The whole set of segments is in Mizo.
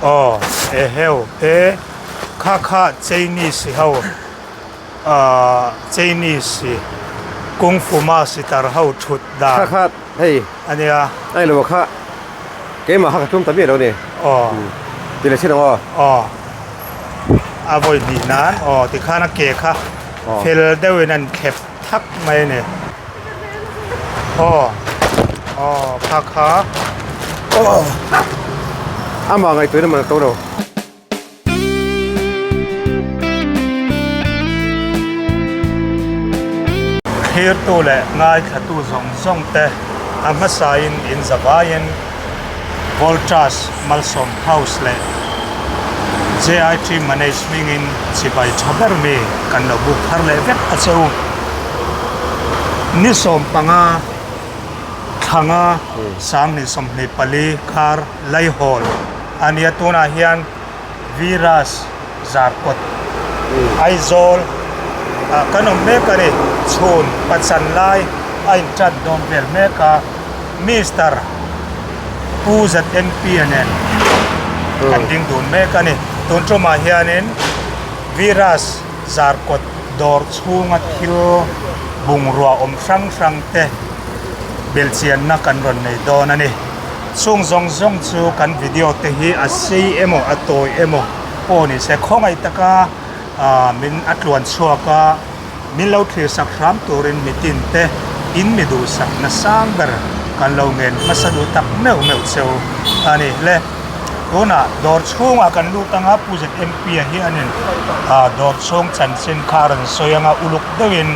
Aw eheu e kha kha Chinese ho ah Chinese kung fu master ho thut dan Kha kha hei a nia. A ni lo kha keimah kha ka tum ta miah lo ni. Aw. Ti leh chin ang aw. Aw a vawi hnih nan aw tikhan a ke kha fel deuhin an thlep thak mai a ni. Aw aw kha kha aw amah ngaihtuah in a man a to lo. Thlirtu leh ngaithlatu zawng zawng te a hmasain in zavaiin Voltas Malsawm House leh JIT Management in chibai tha ber mi kan lo buk thar leh vek a che u. Ni 15 thlanga 2024 kar Laihawl a nia tunah hian Virus Zarkawt Aizawl ah kan awm mek a ni. Chhun pachan lai a intan dawn vel mek a. Mister Pu ZNP a nen kan ding dun mek a ni. Tun tumah hianin Virus Zarkawt dawr chhunga thil bungrua awm hrang hrang te belhchianna kan rawn nei dawn a ni. Chung zawng zawng chu kan video te hi a sei emaw a tawi emaw pawh ni se khawngaih taka min a tluan chhuak a. Min lo thlir sak hram turin mitin te in mi duhsak na sang ber kan lo ngen hmasa duh tak meuh meuh cheu a ni le. Tunah dawr chhungah kan lut anga Pu ZMP a hi anin dawr chhung chanchin kha a rawn sawi anga uluk deuhin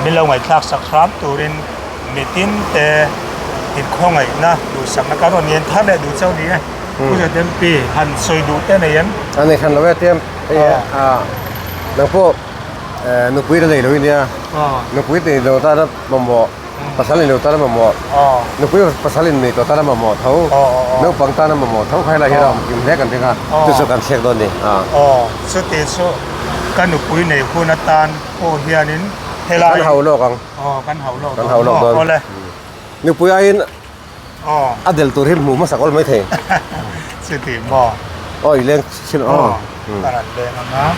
min lo ngaihthlak sak hram turin mitin te inkhawngaihna duhsakna kan rawn ngen thar leh duh cheu ni e. Pu ZMP han sawi duh te nei em? A nei hran lo e tia hei a nang pawh. Nupui la nei lo i nia, nupui nei lo tana mamawh, pasal nei lo tana mamawh, nupui pasal in nei tawh tana mamawh tho, naupang tana mamawh tho kha helai hian a awm kim hle kan ring a, chu chu kan thlek dawn a ni. Aw, chuti chu ka nupui nei hun atan pawh hianin helai. Kan hau lawk ang. Aw, kan hau lawk dawn. Kan hau lawk dawn. Awle. Nupui aiin a del tur hi hmuh hmasak awl maithei. Chuti maw? Aw i leng chin aw. Ka rawn leng ang a.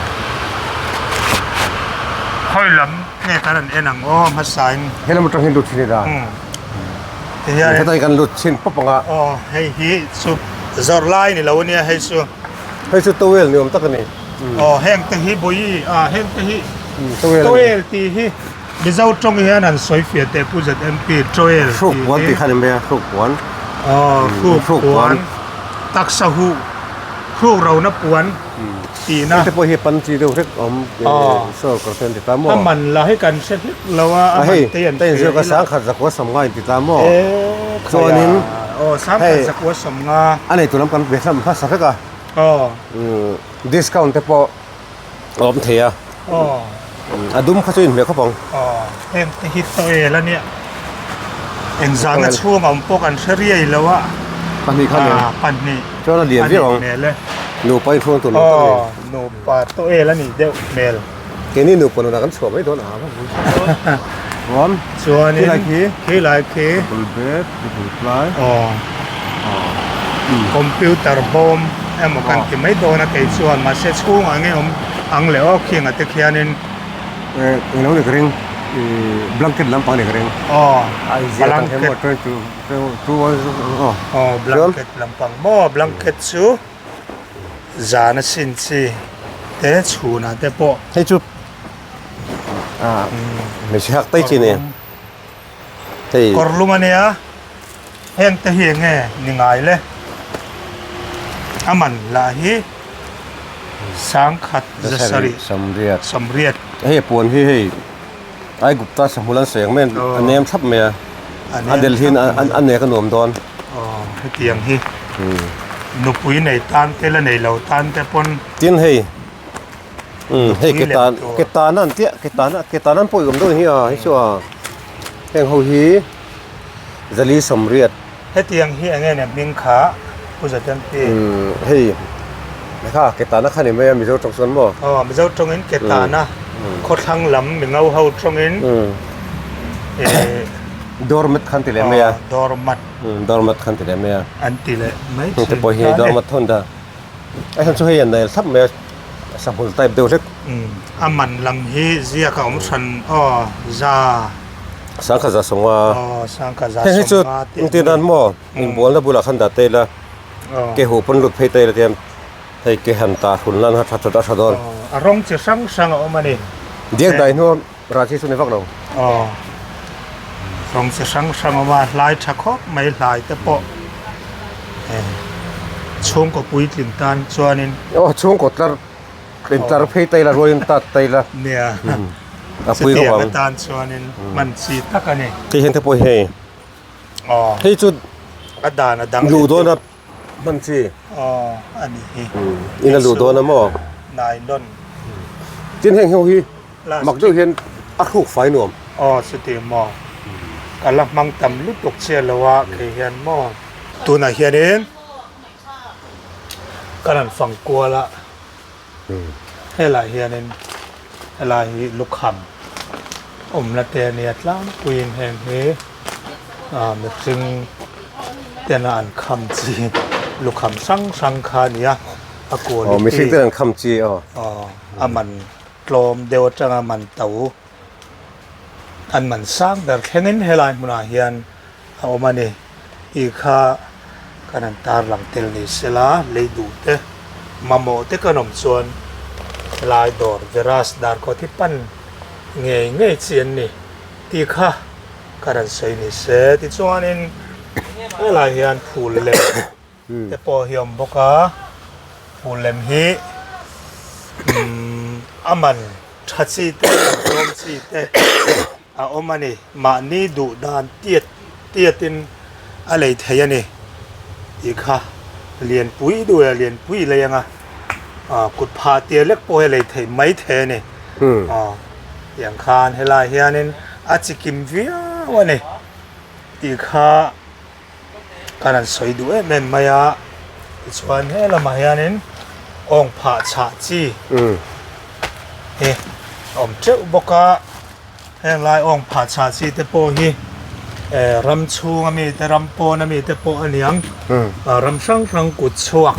Khawi lam nge ka rawn en ang aw hmasain. He lam atang hian lut thin ila. Tihian. Hetai kan lut chin pawp ang a. Aw hei hi chu zawrh lai ni lo ania hei chu. Hei chu towel ni awm tak a ni. Aw heng te hi bawi a heng te hi towel tih hi. Mizo tawng hian an sawi fiah teh Pu ZMP Joel tih hi. Hruk puan tih kha a ni mai a, hruk puan. Aw, hruk puan. Taksa huh, hruk rona puan tihna. Hei te pawh hi pan chi deuh hlek awm saw kawr te an ti ta maw? A man la hi kan hre hlek lo a, a man te an hria ila. Hei, sangkhat zakua sawmnga in ti ta maw? E, Chuanin, aw, sangkhat zakua sawmnga. A neitu lam kan ve hlam hmasa vek a. Aw. Discount te pawh. A awm thei a. Aw. A dum kha chu inhmeh khawp ang. Aw, heng te hi tawel a nia. Engzahna chhung a awm pawh kan hre riai lo a. Pahnih kha nia. Pahnih. Chuan a lian viau ang. A nih hmel e. Nupa inhruang tur lo tak a ni. Aw, nupa tawel a nih deuh hmel. Keini nupa nunah kan chhuah mai dawn a ha. Chuan. Chuanin. Khilai khi. Khilai khi. Double bed, double ply. Aw. Computer bawm emaw kan ti mai dawn a kei chuan mahse chhungah nge awm ang leh aw khing ah te khianin Eh englo ni ka ring ih blanket lampang ni ka ring aw blanket aw blanket lampang maw blanket chu zan a sin chi te chhunah te pawh hei chu ah hmeichhe hak tai chi ni hei kawr lum a nia. Heng te hi enge ni ngai le? A man lah hi sangkhat zasarih Samriat. Samriat. Hei a puan hi hei Aigupta sahmul an sawi ang mai a nem thlap mai a. A del hian a nek a nuam dawn. Aw hetiang hi nupui nei tan te la nei lo tan te pawn. Tin hei hei ke tan ke tan an tia ke tan ke tan an pawh i awm dawn hi a hei chu a heng ho hi. Zali sawmriat. Hetiang hi enge nia hming kha Pu Zatempi? Umm hei kha Ketana kha ni mai a Mizo tawng chuan maw? Aw Mizo tawngin Ketana khawthlang lam Mingo ho tawngin eh. Doormat khan ti leh mai a. Doormat. Doormat khan ti leh mai a. An ti leh mai thin. Heng te pawh hi doormat thawn ta. A hian chu hei an nail thlap mai a, sahmul type deuh hlek. A man lam hi ziak a awm hran aw za. Sangkha za sawnga. Aw sangkha za sawnga. Heng hi chu engtin nan maw inbualna bulah khan dah ta ila ke huh pawn lut phei ta ila tihian hei ke han ta hrun lan kha tha tha tha dawn. A rawng chi hrang hrang a awm a ni. Diak dai hnu rah chi chu ni vak lo. Aw rawng chi hrang hrang a awm a hlai tha khawp mai hlai te pawh chhungkaw puitling tan chuanin. Aw chhungkaw tlar in tlar phei ta ila rualin tat ta ila. Nia a pui khawp ang. Chutiang atan chuanin hman chi tak a ni. Hei hian te pawh hi hei. Aw. Hei chu a dan a dang luh dawn a hman chi. Aw a ni hi. In a luh dawn a maw? Nylon. Tin heng ho hi mak deuh hian a hruk fai nuam. Aw chuti maw? Ka la hmang tam lutuk chiah lo a kei hian maw? Tunah hianin ka rawn fang kual a. Helaiah hianin helai hi lukham awmna te a nia tlangpuiin heng hi ah mihring tena an kham chi lukham hrang hrang kha a ni a a quality aw mihring ten an kham chi aw aw a man tlawm deuh atanga man to an man sang ber thlengin helai hmunah hian a awm a ni. Tih kha kan han tarlang tel ni sela, lei duh te, mamawh te kan awm chuan helai dawr Veras Darkawt hi pan ngei ngei chi an ni tih kha kan han sawi ni se. Tichuanin helai hian phul lem te pawh hi a awm bawk a, phul lem hi umm a man tha chi te a tlawm chi te. A awm a ni. Mahni duh dan tiat tiatin a lei thei a ni tih kha lianpui duh leh lianpui lei anga kut phah tir lek pawh hi a lei thei mai thei a ni. Tiang khan helai hianin a chikim viau a ni tih kha kan han sawi duh em em mai a. Tichuan he lamah hianin awng phah chhah chi hi a awm teuh bawk a. Heng lai awng phah chhah chi te pawh hi eh ram chhung ami te ram pawn ami te pawh a niang ram hrang hrang kut chhuak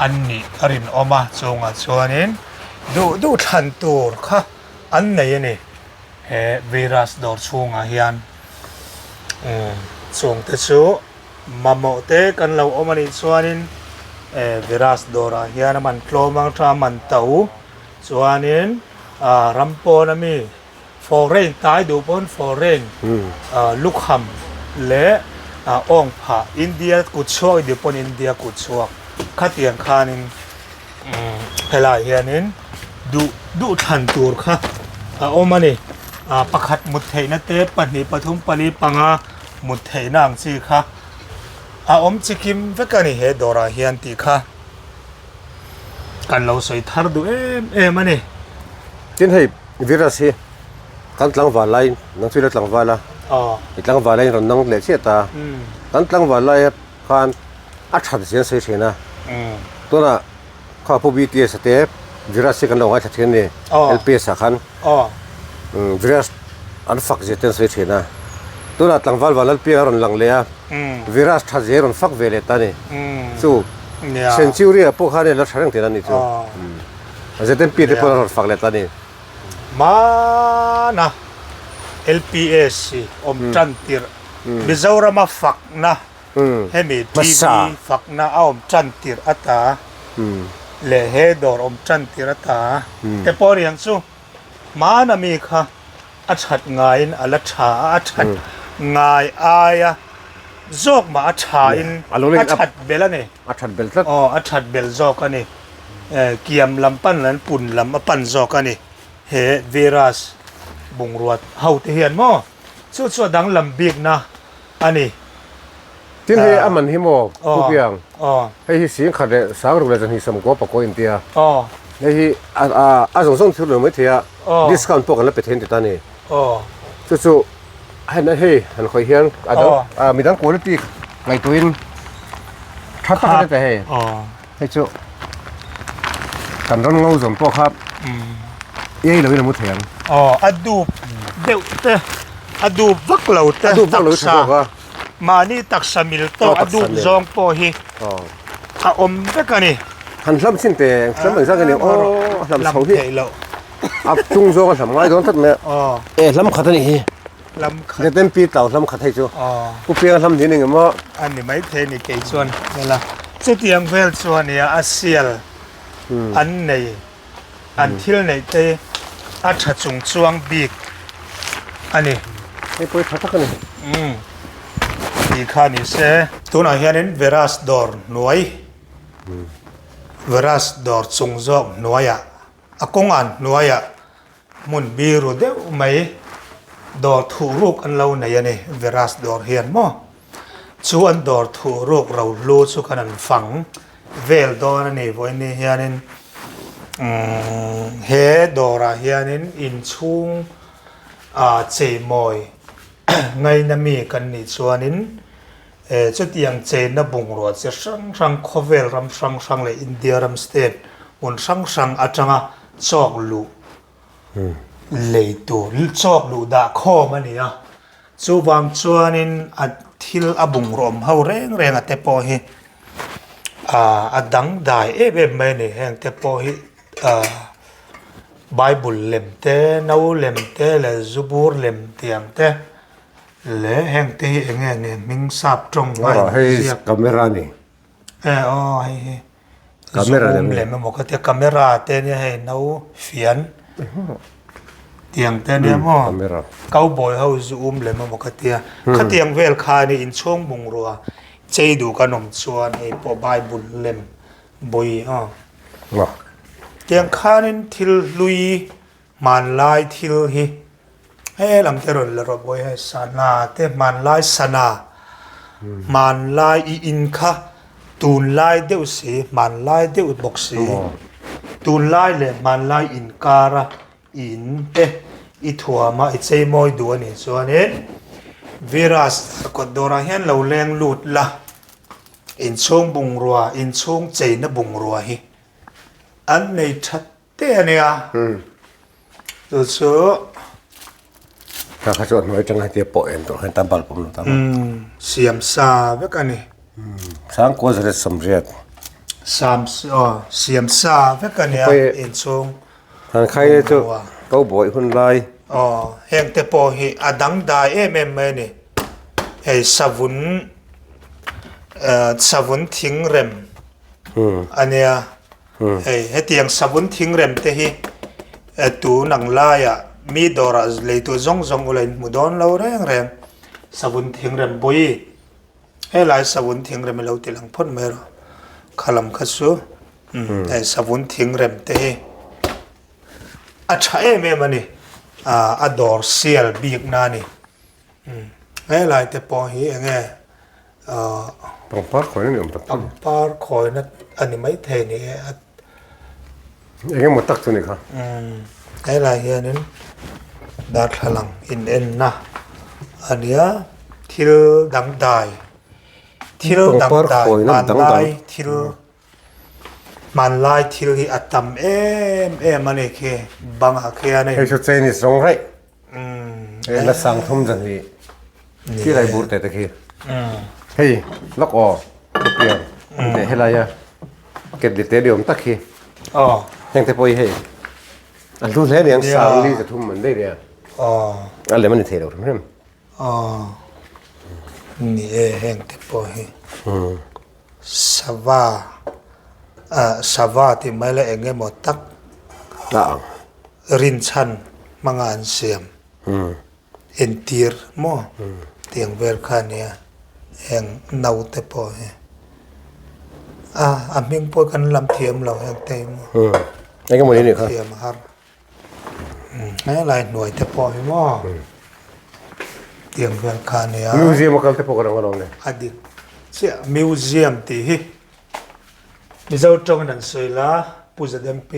an nih a rinawm a chungah chuanin duh duh thlan tur kha an nei a ni he virus dawr chhungah hian umm chung te chu mamawh te kan lo awm a nih chuanin eh virus dawrah hian a man tlawm ang tha a man to chuanin. Ram pawn ami foreign tai duh pawn foreign lukham leh awng phah India kut chhuak i duh pawn India kut chhuak khatiang khanin helai hianin duh duh thlan tur kha a awm a ni. Pakhat mut theihna te pahnih pathum pali panga mut theihna ang chi kha a awm chikim vek a ni he dawrah hian tih kha. Kan lo sawi thar duh em em a ni. Tin hei virus hi kan tlangval lai nang chu i la tlangval a, i tlangval laiin rawn nang leh chiah ta. Kan tlangval laia khan a that zia an sawi thin a, tunah kha pu BTS a te virus hi kan lo ngaithla thin a ni, LPS ah khan virus an fak zia te an sawi thin a, tunah tlangval Vanlalpianga a rawn lang leh a. Virus tha zia rawn fak ve leh ta ni. Chu Century ah pawh khan la tha reng thin a ni chu. ZMP te pawh rawn fak leh ta ni. Hmana LPS awm tan tirh Mizorama fakna hemi TV fakna a awm tan tirh ata leh he dawr awm tan tirh ata te pawh riang chu hmana mi kha A that ngaiin a la tha a, a that ngai aia zawk mah a thain a that bel a ni. A that bel tlat. Aw, a that bel zawk a ni. Kiam lam pan lan pun lam a pan zawk a ni. He virus bungrua ho te hian maw chu chu a danglam bikna a ni. Tin hei a man hi maw Pu Piang? Hei hi singkhat leh sangruk leh zahnih samkua pakua intia. Hei hi a zawng zawng thil lo maithei a, discount pawh kan la pe thei an ti ta a ni. Chu chu hei han khawih hian a dang midang quality ngaihtuahin tha tak a ni ta hei. Hei chu kan rawn ngo zawm pawh kha ei loin a mu thei ang. Aw a dup deuh te. A dup vak lo te taksa mahni taksa mil tawk a dup zawng pawh hi a awm vek a ni. Han hlam chin te hlam ang zat a ni aw a hlam chho hi a chung zawng a hlam ngai dawn tlat mai a e hlam khat a nih hi hlam khat Zeten pi tlau hlam khat hei chu pu piang hlam ni eng emaw a ni maithei a ni kei chuan hmela chutiang vel chu a nia a sial an nei. An thil neih te a tha chung chuang bik a ni. Hei pawh hi tha tak a ni. Umm tih kha ni se. Tunah hianin Veras dawr hnuai, Veras dawr chung zawk hnuaiah, a kawngan hnuaiah hmun biru deuh mai dawr thuh ruk an lo nei a ni Veras dawr hian maw. Chu an dawr thuh ruk rohlu chu kan an fang vel dawn a ni vawiin hianin he dawrah hianin inchhung ah cheimawi ngaina mi kan nih chuanin chutiang cheina bungrua chi hrang hrang khawvel ram hrang hrang leh India ram state hmun hrang hrang atanga chawk luh lei tur chawk luh dah khawm a ni a chuvang chuanin a thil a bungraw awm ho reng reng a te pawh hi ah a dangdai em em mai a ni heng te pawh hi ah bible lem te no lem te leh zu bur lem tiang te leh heng te hi eng nge ni hming sap tawng a inziak camera a ni e aw hei hi. Camera lem lem emaw ka tia camera te nia hei no fian tiang te nia maw cowboy ho zu um lem emaw ka tia khatiang vel kha ni inchhung bungrua chei duh kan awm chuan hei pawh bible lem bawi aw tiang khanin thil hlui hmanlai thil hi He lam te rawn la rawh bawi hei sana te hmanlai sana hmanlai i in kha tunlai deuh si hmanlai deuh bawk si tunlai leh hmanlai inkara i in te i thuam a i chei mawi duh a nih chuanin virus kawt dawrah hian lo leng lut la inchhung bungrua inchhung cheina bungrua hi an nei that Te a nia. Chu chu. Kha kha chu a hnuai atanga hetia pawh en tur khan tam bal pawm lo ta. Siam sa vek a ni. Sangkua zariat sawmriat. Sam aw siam sa vek a nia inchhung. Han khai e chu ko buai hun lai. Aw heng te pawh hi a dangdai em em mai a ni. Hei savun savun thingrem a nia. Hei hetiang savun thingrem te hi tun ang laiah mi dawrah leitu zawng zawng ula in hmu dawn lo reng reng savun thingrem bawi helai savun thingrem i lo ti lang phawt mai rawh kha lam kha chu hei savun thingrem te hi a tha em em a ni a dawr sial bik na a ni helai te pawh hi eng nge. Pangpar khawina ni awm tak tak. Pangpar khawina a ni maithei ni e. Eng emaw tak chu ni kha. Helai hianin darthlalang inenna a nia thil dangdai thil dangdai hmanlai thil hmanlai thil hi a tam em em a ni khi bangah khian hei chu Chinese rawng raih Hei la sang thum zan hi khi lai bur te te khi hei lok aw piang te helai a ket li te ni awm tak hi heng te pawh hi hei a hlu hle aniang sang li za thum an daih nia a lem a ni thei lo hrim hrim ni e heng te pawh hi sava sava tih mai la eng emaw tak Rinchhan hmanga an siam entir maw tiang vel kha a nia heng naute pawh hi a a hming pawh kan lam thiam lo heng te hi maw thiam a har helai hnuai te pawh hi maw tiang vel kha a nia museum a kal te pawh kan ang alawm le a dik chiah museum tih hi. Mizo tawngin an sawi la, Pu ZMP.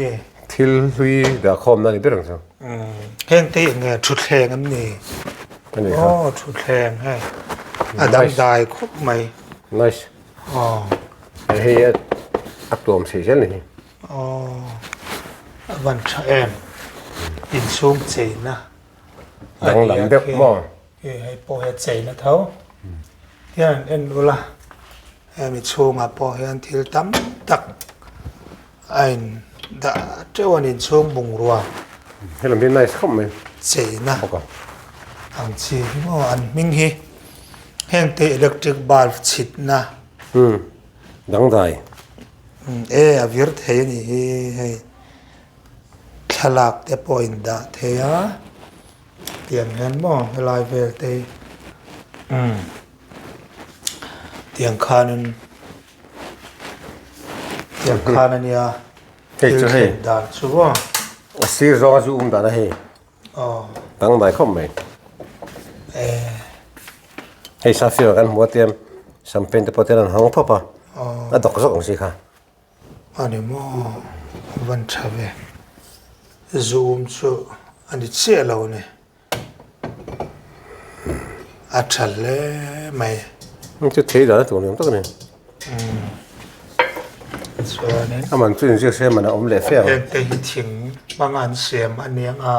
Thil hlui dah khawmna a ni ber ang chu. Heng te hi eng nge thutthleng em ni? A ni kha. Aw thutthleng hei. A dangdai khawp mai. Nice. Aw. Hei a tuam thei zel ni hi. Aw a van tha em. Inchhung cheina. Danglam deuh maw? Hei pawh hi a cheina tho hian an en ula hemi chhungah pawh hian thil tam tak a in dah teuh a ni inchhung bungrua Helam hi nice khawp mai cheina ang chi hi maw an hming hi heng te electric bulb chhitna dangdai e a vir thei a ni hi hei thlalak te pawh a in dah thei a. Tiang hian maw helai vel te hi umm tiang khanin tiang khan a nia thil thlen dan chu maw. A sir zawnga chu um dan a hei dangdai khawp mai hei safira kan hmu a tiam champagne te pawh te an hawng phawp a a dawk zawk ang chi kha. A ni maw? A van tha ve. Zoom chu a ni chiah lo a ni. A tha hle mai. Chu thei dan a tur ni awm tak a ni. Chuanin. A man chu inziak se man a awm leh fe ang. Hengte hi thing hmanga an siam a ni ang a.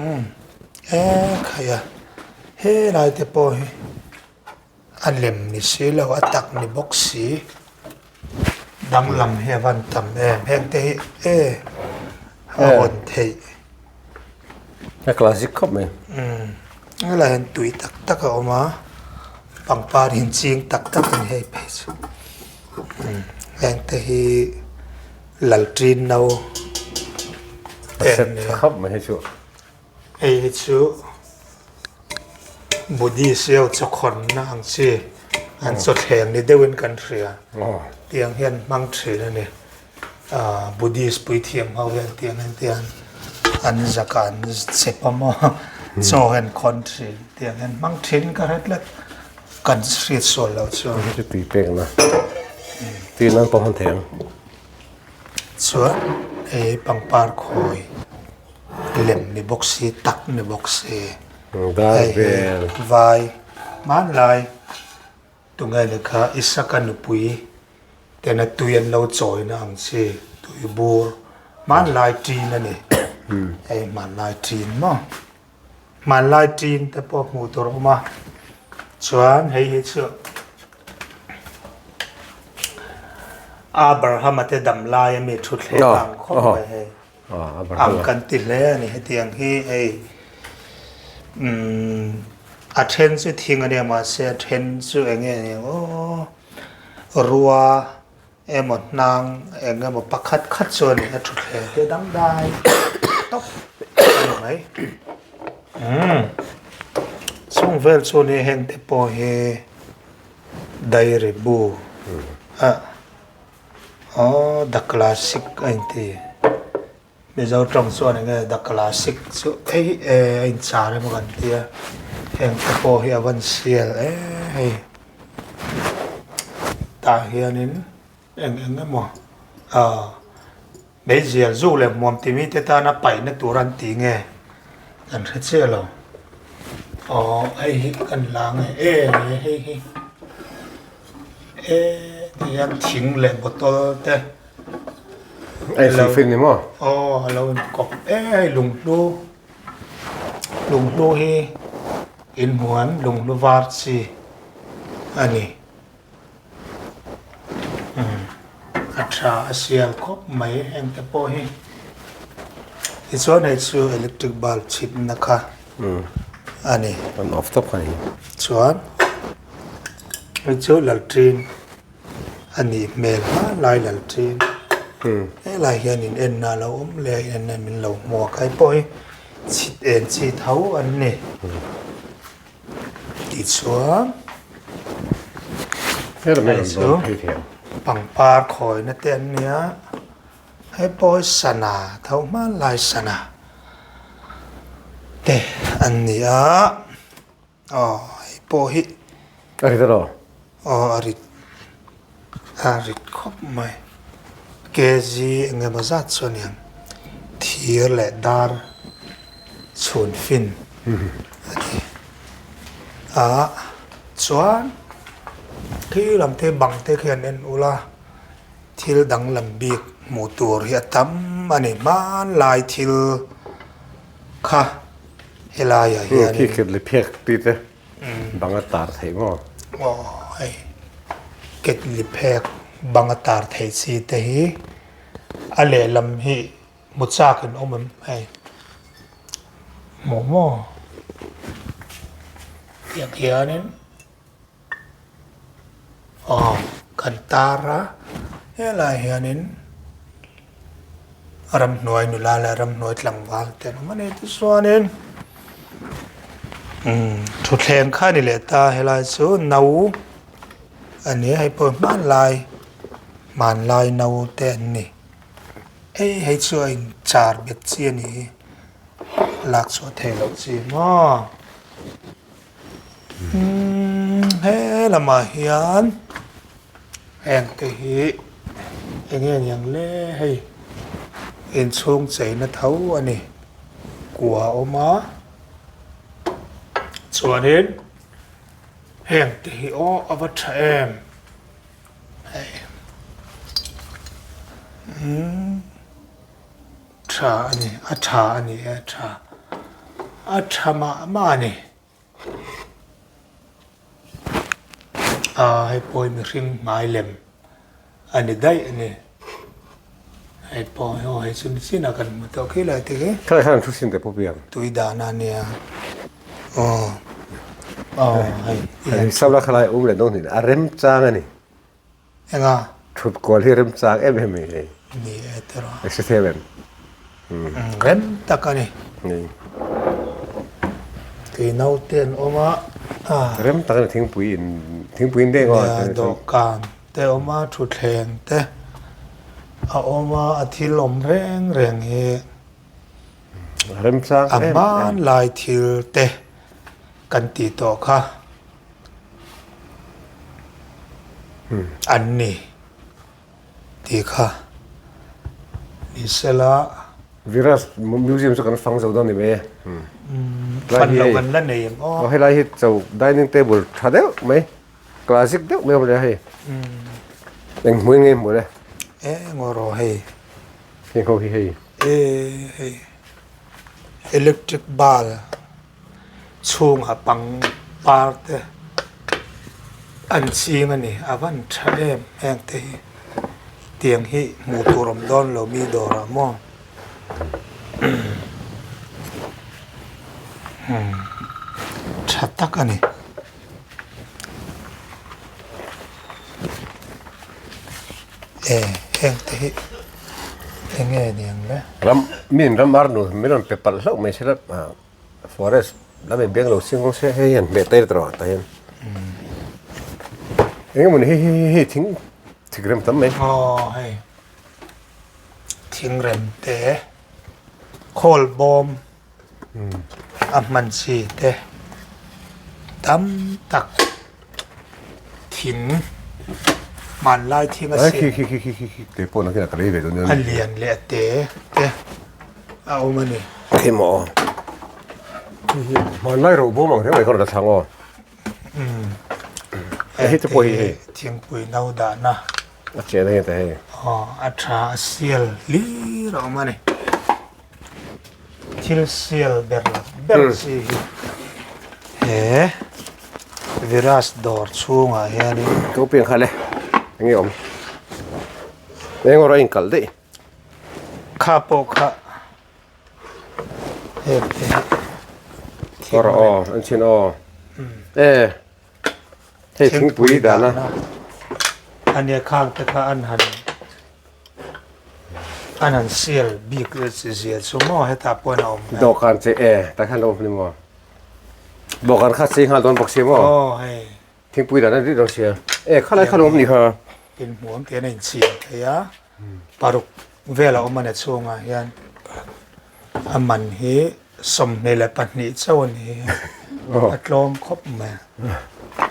Umm e khai a helai te pawh hi. A lem ni si lo, a tak ni bawk si. Danglam hi a van tam em. Heng te hi e a hawn theih. A classic khawp mai. Umm helai hian tui tak tak a awm a, pangpar inching tak tak a ni hei phei chu. Umm heng te hi lalṭin no te an ni a. A set tha khawp mai hei chu. Hei hi chu Buddhist ho chawkhawnna ang chi an chawthleng ni deuhin kan hria. Tiang hian hmang thin a ni. Ahh Buddhist puithiam ho hian tiang hian tiang an zaka an chep a maw chaw hian khawn thin tiang hian hmang thin ka hre tlat kan hriat sual loh chuan. Hei chu tui pekna tui nan pawh hman thei ang. Chuan hei pangpar khawi. Lem ni bawk si tak ni bawk si hei hi vai hmanlai tunge ni kha Isaka nupui tena tui an lo chawina ang chi tui bur hmanlai tin a ni hei hmanlai tin maw hmanlai tin te pawh hmuh tur a awm a chuan hei hi chu Abrahama te dam laia mi thutthleng ang khawp mai hei. Ang kan ti hle a ni hetiang hi hei umm a then chu thing a nia mahse a then chu eng nge ni ang aw rua emaw hnang eng emaw pakhat khat chu a ni a thutthleng te dangdai tawp a ni mai umm chung vel chu ni heng te pawh hi diary bu a. Aw the classic a inti mizo tawng chuan enge the classic chu hei eh a inchar emaw kan tia heng te pawh hi a van sial em hei tah hianin eng eng emaw ah meizial zuk leh hmuam timi te tana paihna tur an ti nge kan hre chiah lo aw hei hi kan la nge e hei hi. E ti hian thing leh bottle te Ei hrih fin ni maw? Aw a lo inkawp e hei lunghlu lunghlu hi inhmuan lunghlu var chi a ni umm a tha a sial khawp mai heng te pawh hi tichuan hei chu electric bulb chhipna kha a ni. An off tawp kha ni. Chuan. Hei chu lalṭin a nih hmel hmanlai lalṭin helai hian in enna a lo awm leh a in enna min lo hmuak a hei pawh hi chhit en chi tho an ni tichuan hei chu pangpar khawina te an ni a hei pawh hi sana tho hmanlai sana te an ni a. Aw hei pawh hi. A rit alo? Aw a rit. A rit khawp mai. Kg eng emaw zat chu a ni ang. Thir leh dar chhun fin a ni. Ah chuan khi lam te bang te khi an en ula thil danglam bik hmuh tur hi a tam a ni. Hmanlai thil kha. Helaiah hianin. Khi ketli phek tih te bang a tar theih maw? Aw hei ketli phek bang a tar theih chi te hi a lehlam hi hmu chak in awm em hei hmu maw? Tiang hianin aw kan tar a helaiah hianin ramhnuai nula leh ramhnuai tlangval te an awm a ni tichuanin umm thutthleng kha a ni leh ta helai chu no a ni a hei pawh hmanlai hmanlai no te an ni hei hei chu a inchar bet chi a ni hi lak chhuah theih loh chi maw. Umm he lamah hian heng te hi eng nge niang le hei inchhung cheina tho a ni kua a awm a chuanin heng te hi aw a va tha em hei umm. Tha a ni, a tha a ni e, tha. A tha mah mah a ni. Aa hei pawh hi mihring hmai lem a ni daih a ni. Hei pawh hi aw hei chu ni chin a kan hmu tawh khi lai te khi. Khalai khan an thu sin te pawh piang. Tui dan a nia. Aw aw hei. Hei sabla khalai um leh dawn hnih a remchang a ni. Enga? Thut kual hi remchang em em mai hei. Ni e tiraw. Ka hre thiam em? Rem tak a ni. Ni. Tui naute an awm a. Rem tak a ni thingpui in thingpui in deng aw. Nia dawhkan te awm a thutthleng te a awm a a thil awm reng reng hi. Remchang em em. A hmanlai thil te kan tih tawh kha. An ni tih kha ni sela. Virus museum chu kan fang zo dawn ni mai e. Fan lo kan la nei ang aw. Helai hi cho dining table tha deuh mai classic deuh mai a awm leh a hei. Eng hmui nge hmuh le? E ngaw rawh hei. Heng ho hi hei. E hei electric bulb. Chhungah pangpar te an ching a ni a van tha em heng te hi tiang hi hmuh tur awm dawn lo mi dawrah maw tha tak a ni. E heng te hi eng nge niang le. Ram mi ram ar nu min rawn pe palh hlauh mai se la. Forest lam in beng lo sing rawng se hei hian hmeh tair tawh tah hian eng emawni hei hei hei thing thing rem tam mai. Aw hei thing rem te khawl bawm a hman chi te tam tak thing hmanlai thing a siam. Khi khi khi khi khi te pawh nakinah ka lei ve dawn nia. A lian leh a te te a awm a ni. Khi maw khi hi hmanlai ro bawm ang reng mai kha rawn la thlang aw. Hei te pawh hi hei. Thingpui no dahna. A chehna hi ta hei. Aw a tha a sial hlir a awm a ni. Thil sial ber ber chi hi he Viraj dawr chhungah hianin Ka piang kha le eng nge awm eng erawh a inkalh daih. Kha pawh kha heng te hi Aw rawh aw an chhin aw e hei thingpui dahna ania khang te kha an han An han sial bik chi zia chu maw hetah pawhin a awm hmel. Dawhkan che e tah khan a awm hmel maw? Dawhkan kha chei nghal dawn bawk sia maw? Aw hei. Thingpui dan a ri dawn sia. E khalai khan a awm ni kha. Inhmuam te an inchhiar thei a, paruk vel a awm a ni chhungah hian a man hi 22 chauh a ni a, a tlawm khawp mai.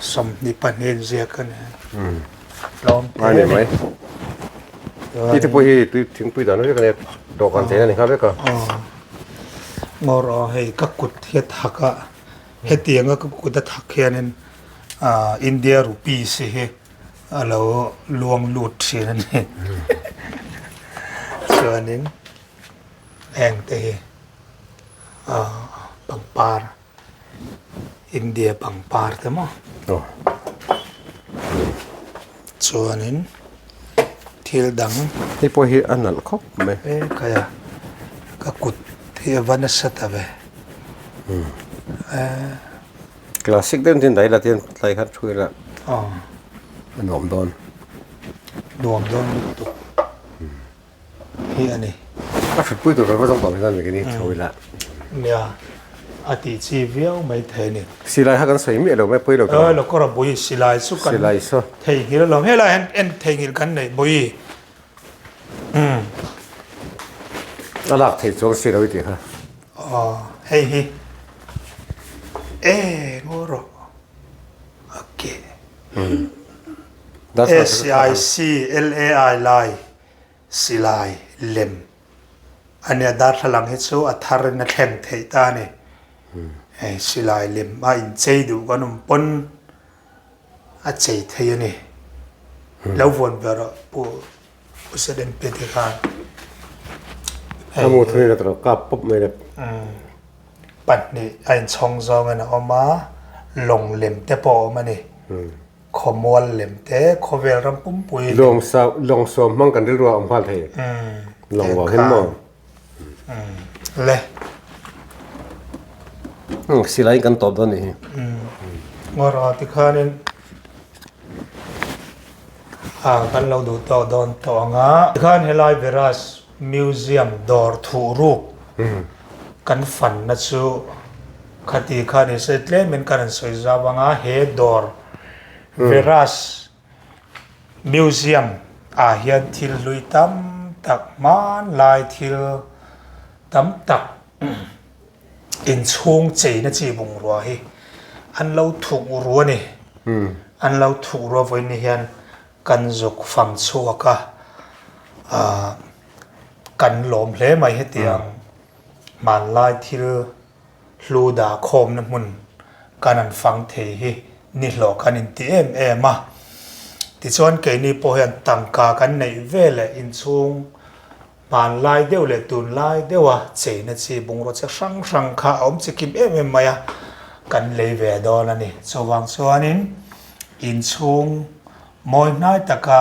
22 inziak a ni. Tlawm te a ni. Ti te pawh hi tui thingpui dan vek a nia dawhkan chei na ni nghal vek a. Ngawr aw hei ka kut hi a thak a hetianga ka kut a thak hianin India rupees hi a lo luang lut thin a ni. Chuanin heng te hi. Pangpar India pangpar te maw chuanin thil dang Hei pawh hi a nalh khawp mai. E khai a ka kut hi a va nasa ta ve Classic deuh tin daih la tian tlai khan thu ila a nuam dawn. Nuam dawn lutuk. hi a ni. A hrutpui tur kan va zawng tawh hian mi ni chho ila. Nia, a tih chi viau mai thei a ni. Silai kha kan sawi miah lo mai pawi lo tur. Lokawr a bui silai chu kan silai saw theihnghilh alawm. Helai hian en theihnghilh kan neih bui. Umm. A lak theih chuang si lo i tih kha. Aw hei hi e ngaw rawh. A ke. SIC LAI lai silai lem a nia darthlalang hi chu a thar in a thleng theih ta a ni. Hei silai lem a inchei duh kan awm pawn a chei thei a ni. Lo vuan ve rawh Pu Pu ZMP te khan. A mu thun in a tawrh kap pawp mai le. 2 a inchhawng zawngin a awm a, lawng lem te pawh a awm a ni. Khawmual lem te, khawvel ram pumpui lem. Lawng sa, lawng sawm hmang kan rilru a awm nghal thei. Lawng vang hin maw? Le. Silai in kan tawp dawn nih hi. Ngawrh tikhanin a kan lo duh tawh dawn tawh ang a. Tikhan helai Veras Museum dawr thuh ruk kan fanna chu Khati kha ni se tlemin ka rawn sawi zau ang a, he dawr Veras Museum ah hian thil hlui tam tak hmanlai thil tam tak inchhung cheina chi bungrua hi an lo thuk ru a ni. An lo thuk ru a vawiin ni hian kan zuk fang chhuak a, kan lawm hle mai hetiang hmanlai thil Hlu dah khawmna hmun kan an fang thei hi nihlawh kan inti em em a. Tichuan keini pawh hian tangka kan neih ve leh inchhung hmanlai deuh leh tunlai deuha cheina chi bungraw chi hrang hrang kha a awm chikim em em mai a, kan lei ve dawn a ni. Chuvang chuanin inchhung mawi hnai taka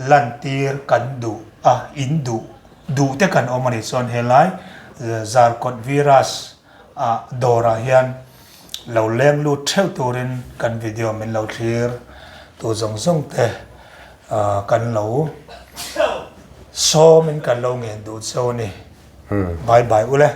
lantir kan duh a, in duh Duh te kan awm a nih chuan helai Zarkawt Virus ah dawrah hian lo leng lut theuh turin kan video min lo thlir tu zawng zawng te kan lo sawmin kan lo ngen duh cheu a ni. Bye bye ule.